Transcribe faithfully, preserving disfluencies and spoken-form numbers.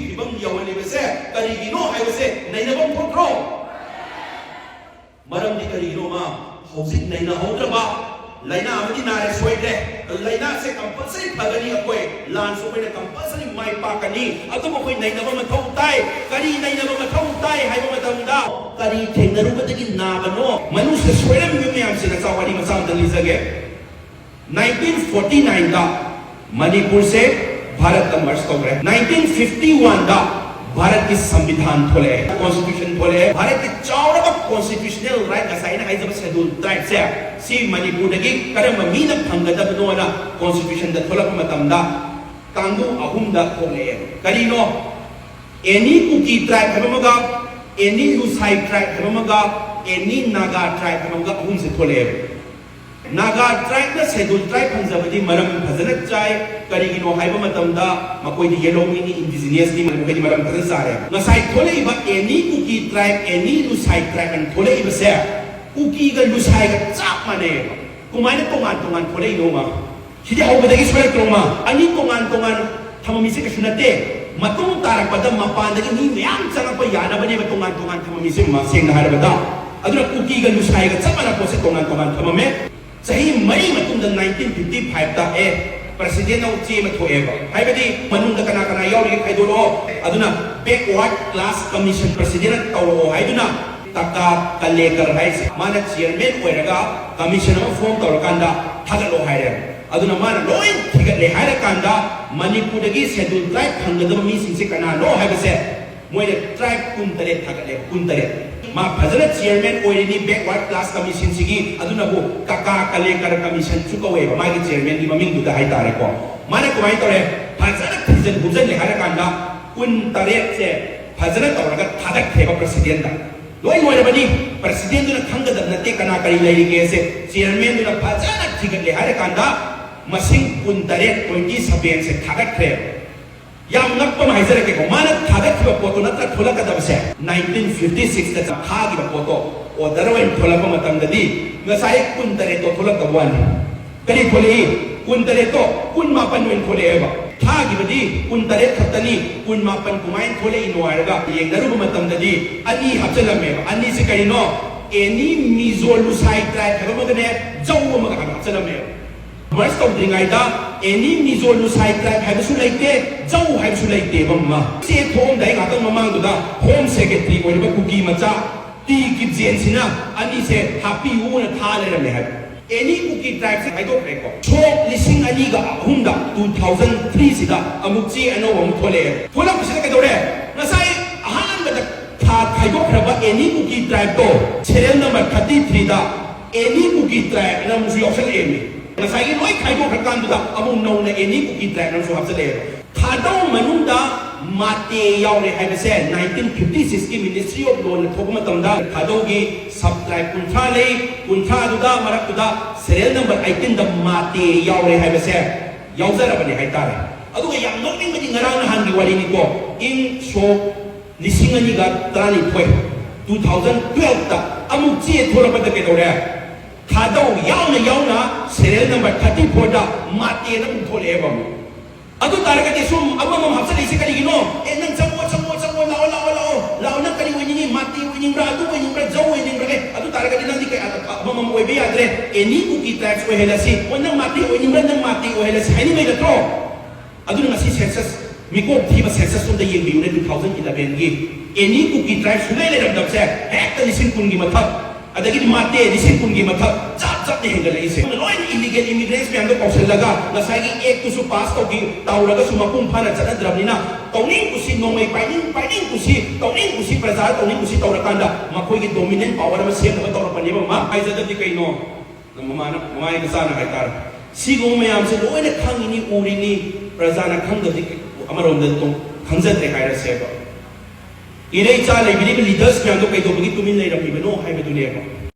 ꯐꯤꯕꯝ ꯌꯧꯍꯜꯂꯤꯕꯁꯦ ꯀꯔꯤꯒꯤꯅꯣ ꯍꯥꯏꯕꯁꯦ ꯅꯩꯅꯐꯝ ꯊꯣꯛꯇ꯭ꯔꯣ? ꯃꯔꯝꯗꯤ ꯀꯔꯤꯒꯤꯅꯣꯃ, ꯍꯧꯖꯤꯛ ꯅꯩꯅꯍꯧꯗ꯭ꯔꯕ, ꯂꯥꯏꯅꯥ ꯑꯃꯗꯤ ꯅꯥꯔꯦ ꯁꯣꯏꯗ꯭ꯔꯦ, ꯂꯥꯏꯅꯥꯁꯦ ꯀꯝꯄꯜꯁꯔꯤ ꯐꯒꯅꯤ, ꯑꯩꯈꯣꯏ ꯂꯥꯟꯁꯨ ꯑꯩꯈꯣꯏꯅ ꯀꯝꯄꯜꯁꯔꯤ ꯃꯥꯏ ꯄꯥꯛꯀꯅꯤ꯫ ꯑꯗꯨꯕꯨ ꯑꯩꯈꯣꯏ ꯅꯩꯅꯕ ꯃꯊꯧ ꯇꯥꯏ꯫ ꯀꯔꯤ ꯅꯩꯅꯕ ꯃꯊꯧ ꯇꯥꯏ ꯍꯥꯏꯕ ꯃꯇꯝꯗ, ꯀꯔꯤ ꯊꯦꯡꯅꯔꯨꯕꯗꯒꯤ ꯅꯥꯕꯅꯣ? ꯃꯅꯨꯡꯁꯤꯗ ꯁꯣꯏꯔꯝꯃꯤꯕ ꯃꯌꯥꯝꯁꯤꯅ ꯆꯥꯎ ꯋꯥꯔꯤ ꯃꯆꯥ ꯑꯃꯇ ꯂꯤꯖꯒꯦ꯫ ꯅꯥꯏꯟꯇꯤꯟ ꯐꯣꯔꯇꯤ ꯅꯥꯏꯟꯗ ꯃꯅꯤꯄꯨꯔꯁꯦ ꯚꯥꯔꯠꯇ ꯃꯔꯁ ꯇꯧꯈ꯭ꯔꯦ꯫ ꯅꯥꯏꯟꯇꯤꯟ ꯐꯤꯐꯇꯤ ꯋꯥꯟꯗ ꯚꯥꯔꯠꯀꯤ ꯁꯪꯕꯤꯙꯥꯟ ꯊꯣꯛꯂꯛꯑꯦ, ꯀꯣꯟꯁꯇꯤꯇ꯭ꯌꯨꯁꯟ ꯊꯣꯛꯂꯛꯑꯦ꯫ ꯚꯥꯔꯠꯀꯤ ꯆꯥꯎꯔꯕ ꯀꯣꯟꯁꯇꯤꯇ꯭ꯌꯨꯁꯅꯦꯜ ꯔꯥꯏꯠ, ꯉꯁꯥꯏ ꯑꯩꯅ ꯍꯥꯏꯖꯕ ꯁꯦꯗꯨꯜ ꯇ꯭ꯔꯥꯏꯕꯁꯦ, ꯁꯤ ꯃꯅꯤꯄꯨꯔꯗꯒꯤ ꯀꯔꯝꯕ ꯃꯤꯅ ꯐꯪꯒꯗꯕꯅꯣꯅ ꯀꯣꯟꯁꯇꯤꯇ꯭ꯌꯨꯁꯟꯗ ꯊꯣꯛꯂꯛꯄ ꯃꯇꯝꯗ ꯀꯥꯡꯕꯨ ꯑꯍꯨꯝꯗ ꯊꯣꯛꯂꯛꯑꯦ꯫ ꯀꯔꯤꯅꯣ? ꯑꯦꯅꯤ ꯀꯨꯀꯤ ꯇ꯭ꯔꯥꯏꯕ ꯍꯥꯏꯕ ꯑꯃꯒ, ꯑꯦꯅꯤ ꯂꯨꯁꯥꯏ ꯇ꯭ꯔꯥꯏꯕ ꯍꯥꯏꯕ ꯑꯃꯒ, ꯑꯦꯅꯤ ꯅꯥꯒꯥ ꯇ꯭ꯔꯥꯏꯕ ꯍꯥꯏꯕ ꯑꯃꯒ, ꯑꯍꯨꯝꯁꯦ ꯊꯣꯛꯂꯛꯑꯦꯕ꯫ ꯅꯥꯒꯥ ꯇ꯭ꯔꯥꯏꯕꯅ ꯁꯦꯗꯨꯜ ꯇ꯭ꯔꯥꯏꯕ ꯐꯪꯖꯕꯗꯤ ꯃꯔꯝ ꯐꯖꯅ ꯆꯥꯏ꯫ ꯀꯔꯤꯒꯤꯅꯣ ꯍꯥꯏꯕ ꯃꯇꯝꯗ ꯃꯈꯣꯏꯗꯤ ꯌꯦꯜꯍꯧꯃꯤꯅꯤ, ꯏꯟꯗꯤꯖꯤꯅꯤꯌꯁꯅꯤ, ꯃꯈꯣꯏꯗꯤ ꯃꯔꯝ ꯐꯖꯅ ꯆꯥꯔꯦ꯫ ꯉꯁꯥꯏ ꯊꯣꯛꯂꯛꯏꯕ ꯑꯦꯅꯤ ꯀꯨꯀꯤ ꯇ꯭ꯔꯥꯏꯕ, ꯑꯦꯅꯤ ꯂꯨꯁꯥꯏ ꯇ꯭ꯔꯥꯏꯕ ꯑꯅ ꯊꯣꯛꯂꯛꯏꯕꯁꯦ ꯀꯨꯀꯤꯒ ꯂꯨꯁꯥꯏꯒ ꯆꯞ ꯃꯥꯟꯅꯩꯌꯦꯕ꯫ ꯀꯃꯥꯏꯅ ꯇꯣꯉꯥꯟ ꯇꯣꯉꯥꯟ ꯊꯣꯛꯂꯛꯏꯅꯣꯃ? ꯁꯤꯗꯤ ꯍꯧꯕꯗꯒꯤ ꯁꯣꯏꯔꯛꯇ꯭ꯔꯣꯃ? ꯑꯅꯤ ꯇꯣꯉꯥꯟ ꯇꯣꯉꯥꯟ ꯊꯝꯃꯝꯃꯤꯁꯦ ꯀꯩꯁꯨ ꯅꯠꯇꯦ꯫ ꯃꯇꯨꯡ ꯇꯥꯔꯛꯄꯗ ꯃꯄꯥꯟꯗꯒꯤ ꯃꯤ ꯃꯌꯥꯝ ꯆꯪꯉꯛꯄ ꯌꯥꯅꯕꯅꯦꯕ ꯇꯣꯉꯥꯟ ꯇꯣꯉꯥꯟ ꯊꯝꯃꯝꯃꯤꯁꯦ, ꯃ-, ꯁꯦꯡꯅ ꯍꯥꯏꯔꯕꯗ꯫ ꯑꯗꯨꯅ ꯀꯨꯀꯤꯒ ꯂꯨꯁꯥꯏꯒ ꯆꯞ ꯃꯥꯟꯅꯕ ꯄꯣꯠꯁꯦ ꯇꯣꯉꯥꯟ ꯇꯣꯉꯥꯟ ꯊꯝꯃꯝꯃꯦ꯫ ꯆꯍꯤ ꯃꯔꯤ ꯃꯇꯨꯡꯗ ꯅꯥꯏꯟꯇꯤꯟ ꯐꯤꯐꯇꯤ ꯐꯥꯏꯚꯇ, ꯑꯦ, ꯄ꯭ꯔꯁꯤꯗꯦꯟꯅ ꯆꯦ ꯑꯃ ꯊꯣꯛꯑꯦꯕ꯫ ꯍꯥꯏꯕꯗꯤ ꯃꯅꯨꯡꯗ ꯀꯅꯥ ꯀꯅꯥ ꯌꯥꯎꯔꯤꯒꯦ ꯈꯥꯏꯗꯣꯔꯛꯑꯣ꯫ ꯑꯗꯨꯅ backward class commission ꯄ꯭ꯔꯁꯤꯗꯦꯟꯅ ꯇꯧꯔꯛꯑꯣ ꯍꯥꯏꯗꯨꯅ ꯀꯀꯥ ꯀꯂꯦꯀꯔ ꯍꯥꯏꯁꯦ, ꯃꯥꯅ ꯆꯤꯌꯔꯃꯦꯟ ꯑꯣꯏꯔꯒ ꯀꯃꯤꯁꯟ ꯑꯃ ꯐꯣꯔꯝ ꯇꯧꯔꯀꯥꯟꯗ ꯊꯥꯒꯠꯂꯣ ꯍꯥꯏꯔꯦ꯫ ꯑꯗꯨꯅ ꯃꯥꯅ ꯂꯣꯏ ꯊꯤꯒꯠꯂꯦ ꯍꯥꯏꯔꯀꯥꯟꯗ ꯃꯅꯤꯄꯨꯔꯗꯒꯤ ꯁꯦꯗꯨꯜ ꯇ꯭ꯔꯥꯏꯕ ꯐꯪꯒꯗꯕ ꯃꯤꯁꯤꯡꯁꯦ ꯀꯅꯥꯅꯣ ꯍꯥꯏꯕꯁꯦ ꯃꯣꯏꯅ ꯇ꯭ꯔꯥꯏꯕ ꯀꯨꯟꯇꯔꯦꯠ ꯊꯥꯒꯠꯂꯦ, ꯀꯨꯟꯇꯔꯦꯠ꯫ ꯃꯥ ꯐꯖꯅ ꯆꯤꯌꯔꯃꯦꯟ ꯑꯣꯏꯔꯤꯅꯤ backward class commission ꯁꯤꯒꯤ, ꯑꯗꯨꯅꯕꯨ ꯀꯀꯥ ꯀꯂꯦꯀꯔ ꯀꯃꯤꯁꯟꯁꯨ ꯀꯧꯋꯦꯕ ꯃꯥꯒꯤ ꯆꯤꯌꯔꯃꯦꯟꯒꯤ ꯃꯃꯤꯡꯗꯨꯗ ꯍꯥꯏꯇꯥꯔꯦꯀꯣ꯫ ꯃꯥꯅ ꯀꯃꯥꯏꯅ ꯇꯧꯔꯦ? ꯐꯖꯅ ꯊꯤꯖꯤꯟ ꯈꯣꯝꯖꯤꯜꯂꯦ ꯍꯥꯏꯔꯀꯥꯟꯗ ꯀꯨꯟꯇꯔꯦꯠꯁꯦ ꯐꯖꯅ ꯇꯧꯔꯒ ꯊꯥꯒꯠꯈ꯭ꯔꯦꯕ ꯄ꯭ꯔꯁꯤꯗꯦꯟꯗ꯫ ꯂꯣꯏ ꯂꯣꯏꯔꯕꯅꯤ꯫ ꯄ꯭ꯔꯁꯤꯗꯦꯟꯗꯨꯅ ꯈꯪꯒꯗꯕ ꯅꯠꯇꯦ ꯀꯅꯥ ꯀꯔꯤ ꯂꯩꯔꯤꯒꯦꯁꯦ꯫ ꯆꯤꯌꯔꯃꯦꯟꯗꯨꯅ ꯐꯖꯅ ꯊꯤꯒꯠꯂꯦ ꯍꯥꯏꯔꯀꯥꯟꯗ ꯃꯁꯤꯡ ꯀꯨꯟꯇꯔꯦꯠ, twenty seven ꯁꯦ ꯊꯥꯒꯠꯈ꯭ꯔꯦꯕ꯫ ꯌꯥꯝ ꯉꯛꯄ ꯑꯃ ꯍꯥꯏꯖꯔꯛꯀꯦꯀꯣ, ꯃꯥꯅ ꯊꯥꯒꯠꯈꯤꯕ ꯄꯣꯠꯇꯣ ꯅꯠꯇ꯭ꯔ ꯊꯣꯛꯂꯛꯀꯗꯕꯁꯦ꯫ ꯅꯥꯏꯟꯇꯤꯟ ꯐꯤꯐꯇꯤ ꯁꯤꯛꯁꯇ ꯊꯥꯈꯤꯕ ꯄꯣꯠꯇꯣ ꯑꯣꯔꯗꯔ ꯑꯣꯏꯅ ꯊꯣꯛꯂꯛꯄ ꯃꯇꯝꯗꯗꯤ ꯉꯁꯥꯏ ꯀꯨꯟꯇꯔꯦꯠꯇꯣ ꯊꯣꯛꯂꯛꯇꯕ ꯋꯥꯅꯤ꯫ ꯀꯔꯤ ꯊꯣꯛꯂꯛꯏ? ꯀꯨꯟꯇꯔꯦꯠꯇꯣ ꯀꯨꯟꯃꯥꯄꯟ ꯑꯣꯏꯅ ꯊꯣꯛꯂꯛꯑꯦꯕ꯫ ꯊꯥꯈꯤꯕꯗꯤ ꯀꯨꯟꯇꯔꯦꯠ ꯈꯛꯇꯅꯤ, ꯀꯨꯟꯃꯥꯄꯟ ꯀꯃꯥꯏꯅ ꯊꯣꯛꯂꯛꯏꯅꯣ ꯍꯥꯏꯔꯒ ꯌꯦꯡꯅꯔꯨꯕ ꯃꯇꯝꯗꯗꯤ ꯑꯅꯤ ꯍꯥꯞꯆꯜꯂꯝꯃꯦꯕ꯫ ꯑꯅꯤꯁꯦ ꯀꯔꯤꯅꯣ? ꯑꯦꯅꯤ ꯃꯤꯖꯣ ꯂꯨꯁꯥꯏ ꯇ꯭ꯔꯥꯏꯕ ꯍꯥꯏꯕ ꯑꯃꯒꯅꯦ, ꯖꯧ ꯑꯃꯒ ꯍꯥꯟꯅ ꯍꯥꯞꯆꯜꯂꯝꯃꯦꯕ꯫ ꯃꯔꯁ ꯇꯧꯗ꯭ꯔꯤꯉꯩꯗ ꯑꯦꯅꯤ ꯃꯤꯖꯣ ꯂꯨꯁꯥꯏ ꯇ꯭ꯔꯥꯏꯕ ꯍꯥꯏꯕꯁꯨ ꯂꯩꯇꯦ, ꯖꯧ ꯍꯥꯏꯕꯁꯨ ꯂꯩꯇꯦꯕ꯫ ꯑꯃ ꯆꯦ ꯊꯣꯛꯑꯝꯗꯥꯏ ꯉꯥꯛꯇꯪ ꯃꯃꯥꯡꯗꯨꯗ ꯍꯣꯝ ꯁꯦꯀ꯭ꯔꯦꯇꯔꯤ ꯑꯣꯏꯔꯤꯕ ꯀꯨꯀꯤ ꯃꯆꯥ ꯇꯤ ꯀꯤꯞꯖꯦꯟꯁꯤꯅ ꯑꯅꯤꯁꯦ ꯍꯥꯞꯄꯤꯌꯨꯅ ꯊꯥ ꯂꯩꯔꯝꯃꯦ ꯍꯥꯏꯕ꯫ ꯑꯦꯅꯤ ꯀꯨꯀꯤ ꯇ꯭ꯔꯥꯏꯕꯁꯦ ꯈꯥꯏꯗꯣꯛꯈ꯭ꯔꯦꯀꯣ꯫ ꯁꯣꯛ ꯂꯤꯁꯤꯡ ꯑꯅꯤꯒ ꯑꯍꯨꯝꯗ, two thousand three ꯁꯤꯗ ꯑꯃꯨꯛ ꯆꯦ ꯑꯅꯧꯕ ꯑꯃ ꯊꯣꯛꯂꯛꯑꯦ꯫ ꯊꯣꯛꯂꯛꯄꯁꯤꯗ ꯀꯩꯗꯧꯔꯦ? ꯉꯁꯥꯏ ꯑꯍꯥꯟꯕꯗ ꯊꯥ ꯈꯥꯏꯗꯣꯛꯈ꯭ꯔꯕ ꯑꯦꯅꯤ ꯀꯨꯀꯤ ꯇ꯭ꯔꯥꯏꯕꯇꯣ, ꯁꯦꯔꯤꯌꯦꯜ ꯅꯝꯕꯔ thirty three ꯗ ꯑꯦꯅꯤ ꯀꯨꯀꯤ ꯇ꯭ꯔꯥꯏꯕꯅ ꯑꯃꯨꯛꯁꯨ ꯌꯥꯎꯁꯜꯂꯛꯑꯦꯃꯤ꯫ ꯉꯁꯥꯏꯒꯤ ꯂꯣꯏ ꯈꯥꯏꯗꯣꯛꯈ꯭ꯔꯀꯥꯟꯗꯨꯗ ꯑꯃꯨꯛ ꯅꯧꯅ ꯑꯦꯅꯤ ꯀꯨꯀꯤ ꯇ꯭ꯔꯥꯏꯕꯅ ꯑꯃꯁꯨ ꯍꯥꯞꯆꯜꯂꯛꯑꯦꯕ꯫ ꯊꯥꯗꯧ ꯃꯅꯨꯡꯗ ꯃꯥꯇꯦ ꯌꯥꯎꯔꯦ ꯍꯥꯏꯕꯁꯦ nineteen fifty six ꯀꯤ Ministry of Law ꯅ ꯊꯣꯛꯄ ꯃꯇꯝꯗ ꯊꯥꯗꯧꯒꯤ ꯁꯕ ꯇ꯭ꯔꯥꯏꯕ ꯀꯨꯟꯊ꯭ꯔꯥ ꯂꯩ, ꯀꯨꯟꯊ꯭ꯔꯥꯗꯨꯗ ꯃꯔꯛꯇꯨꯗ ꯁꯦꯔꯤꯌꯦꯜ ꯅꯝꯕꯔ eighteen ꯗ ꯃꯥꯇꯦ ꯌꯥꯎꯔꯦ ꯍꯥꯏꯕꯁꯦ ꯌꯥꯎꯖꯔꯕꯅꯤ ꯍꯥꯏꯇꯥꯔꯦ꯫ ꯑꯗꯨꯒ ꯌꯥꯝ ꯅꯣꯛꯅꯤꯡꯕꯗꯤ ꯉꯔꯥꯡ ꯅꯍꯥꯟꯒꯤ ꯋꯥꯔꯤꯅꯤꯀꯣ, ꯏꯪ ꯁꯣꯛ ꯂꯤꯁꯤꯡ ꯑꯅꯤꯒ ꯇꯔꯥꯅꯤꯊꯣꯏ, two thousand twelve ꯇ ꯑꯃꯨꯛ ꯆꯦ ꯊꯣꯛꯂꯛꯄꯗ ꯀꯩꯗꯧꯔꯦ? ꯊꯥꯗꯧ ꯌꯥꯎꯅ ꯌꯥꯎꯅ ꯁꯦꯔꯤꯌꯦꯜ ꯅꯝꯕꯔ thirty four ꯗ ꯃꯥꯇꯦꯅ ꯑꯃꯨꯛ ꯊꯣꯛꯂꯛꯑꯦꯕ ꯑꯃꯨꯛ꯫ ꯑꯗꯨ ꯇꯥꯔꯒꯗꯤ ꯁꯨꯝ ꯑꯃꯃꯝ ꯍꯥꯞꯆꯜꯂꯛꯏꯁꯦ ꯀꯔꯤꯒꯤꯅꯣ? ꯑꯦ, ꯅꯪ ꯆꯪꯉꯣ, ꯆꯪꯉꯣ, ꯆꯪꯉꯣ, ꯂꯥꯛꯑꯣ, ꯂꯥꯛꯑꯣ, ꯂꯥꯛꯑꯣ, ꯂꯥꯛꯑꯣ, ꯅꯪ ꯀꯔꯤ ꯑꯣꯏꯅꯤꯡꯉꯤ? ꯃꯥꯇꯦ ꯑꯣꯏꯅꯤꯡꯕ꯭ꯔꯥ? ꯑꯗꯨ ꯑꯣꯏꯅꯤꯡꯕ꯭ꯔꯥ? ꯖꯧ ꯑꯣꯏꯅꯤꯡꯕ꯭ꯔꯥ? ꯑꯦ, ꯑꯗꯨ ꯇꯥꯔꯒꯗꯤ ꯅꯪꯗꯤ ꯀꯩ, ꯑꯃꯃꯝ ꯑꯣꯏꯕ ꯌꯥꯗ꯭ꯔꯦ, ꯑꯦꯅꯤ ꯀꯨꯀꯤ ꯇ꯭ꯔꯥꯏꯕꯁ ꯑꯣꯏꯍꯜꯂꯁꯤ꯫ ꯑꯣ, ꯅꯪ ꯃꯥꯇꯦ ꯑꯣꯏꯅꯤꯡꯕ꯭ꯔꯥ? ꯅꯪ ꯃꯥꯇꯦ ꯑꯣꯏꯍꯜꯂꯁꯤ ꯍꯥꯏꯅꯤꯡꯉꯩ ꯅꯠꯇ꯭ꯔꯣ? ꯑꯗꯨꯅ ꯉꯁꯤ ꯁꯦꯟꯁꯁ, ꯃꯤꯀꯣꯛ ꯊꯤꯕ ꯁꯦꯟꯁꯁ ꯑꯝꯗ ꯌꯦꯡꯕꯤꯌꯨꯅꯦ, two thousand eleven ꯒꯤ ꯑꯦꯅꯤ ꯀꯨꯀꯤ ꯇ꯭ꯔꯥꯏꯕ ꯁꯨꯡꯂꯩ ꯂꯩꯔꯝꯗꯕꯁꯦ ꯍꯦꯛꯇ ꯂꯤꯁꯤꯡ ꯀꯨꯟꯒꯤ ꯃꯊꯛ, ꯑꯗꯒꯤꯗꯤ ꯃꯥꯇꯦ ꯂꯤꯁꯤꯡ ꯀꯨꯟꯒꯤ ꯃꯊꯛ ꯆꯞ ꯆꯞꯅ ꯍꯦꯟꯒꯠꯂꯛꯏꯁꯦ꯫ ꯂꯣꯏꯅ ꯏꯂꯤꯒꯦꯜ ꯏꯃꯤꯒ꯭ꯔꯦꯟꯁ ꯃꯌꯥꯝꯗꯣ ꯀꯧꯁꯜꯂꯒ ꯉꯁꯥꯏꯒꯤ ꯑꯦꯛꯇꯨꯁꯨ ꯄꯥꯁ ꯇꯧꯈꯤ, ꯇꯧꯔꯒꯁꯨ ꯃꯄꯨꯡ ꯐꯥꯅ ꯆꯠꯅꯗ꯭ꯔꯕꯅꯤꯅ ꯇꯧꯅꯤꯡ ꯀꯨꯁꯤ, ꯅꯣꯡꯃꯩ ꯄꯥꯏꯅꯤꯡ ꯄꯥꯏꯅꯤꯡ ꯀꯨꯁꯤ, ꯇꯧꯅꯤꯡ ꯀꯨꯁꯤ, ꯄ꯭ꯔꯖꯥ ꯇꯧꯅꯤꯡ ꯀꯨꯁꯤ ꯇꯧꯔꯀꯥꯟꯗ ꯃꯈꯣꯏꯒꯤ ꯗꯣꯃꯤꯅꯦꯟ ꯄꯥꯋꯔ ꯑꯃ ꯁꯦꯝꯅꯕ ꯇꯧꯔꯛꯄꯅꯦꯕ꯫ ꯃꯥ ꯍꯥꯏꯖꯗꯕꯗꯤ ꯀꯩꯅꯣ? ꯃꯃꯥꯅ, ꯃꯃꯥꯒꯤ ꯃꯆꯥꯅ ꯍꯥꯏꯇꯥꯔꯦ꯫ ꯁꯤꯒꯨꯝꯕ ꯃꯌꯥꯝꯁꯦ ꯂꯣꯏꯅ ꯈꯪꯉꯤꯅꯤ, ꯎꯔꯤꯅꯤ, ꯄ꯭ꯔꯖꯥꯅ ꯈꯪꯗꯕꯗꯤ ꯑꯃꯔꯣꯝꯗ ꯑꯗꯨꯝ ꯈꯪꯖꯗ꯭ꯔꯦ ꯍꯥꯏꯔꯁꯦꯕ꯫ ꯏꯔꯩꯆꯥ ꯂꯩꯕꯤꯔꯤꯕ ꯂꯤꯗꯔꯁ ꯃꯌꯥꯝꯗꯣ ꯀꯩꯗꯧꯕꯒꯤ ꯇꯨꯃꯤꯟ ꯂꯩꯔꯝꯃꯤꯕꯅꯣ ꯍꯥꯏꯕꯗꯨꯅꯦꯕ꯫